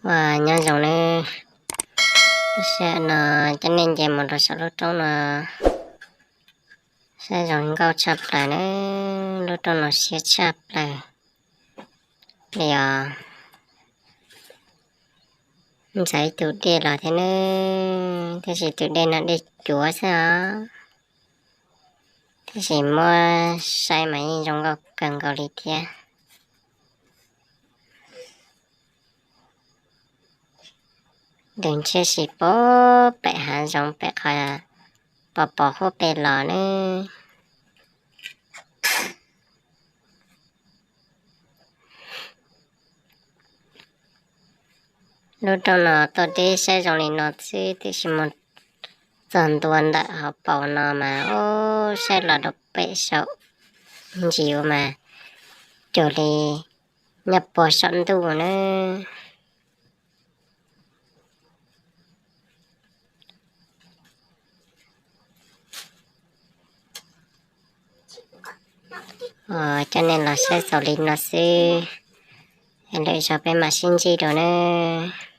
Ua nyob zoo nawb, lub sij hawm no coj nej nce mus rau saum lub roob no, saib zoo nkauj tshaj plaws nawb, lub roob no siab tshaj plaws li os. Ntxeev ib tug dej los thiab nawb, tab sis tus dej no dej cuav xwb os, tab sis muab saib mas yeej zoo nkauj kawg nkaus li thiab. Ntws ntshiab si pem hav zoov pem qhov pos pos huab pes los nawb. Lub roob no tuaj deb saib zoo li no xwb, tiam sis mus txog ntua ntawm hauv paus no mas, o, saib los rau pem saum ntsis mas cuag li nyob puag saum ntuj nawb. Coj nej los saib xaus li no xwb, lwm zaus peb mam sib ntsib dua nawb.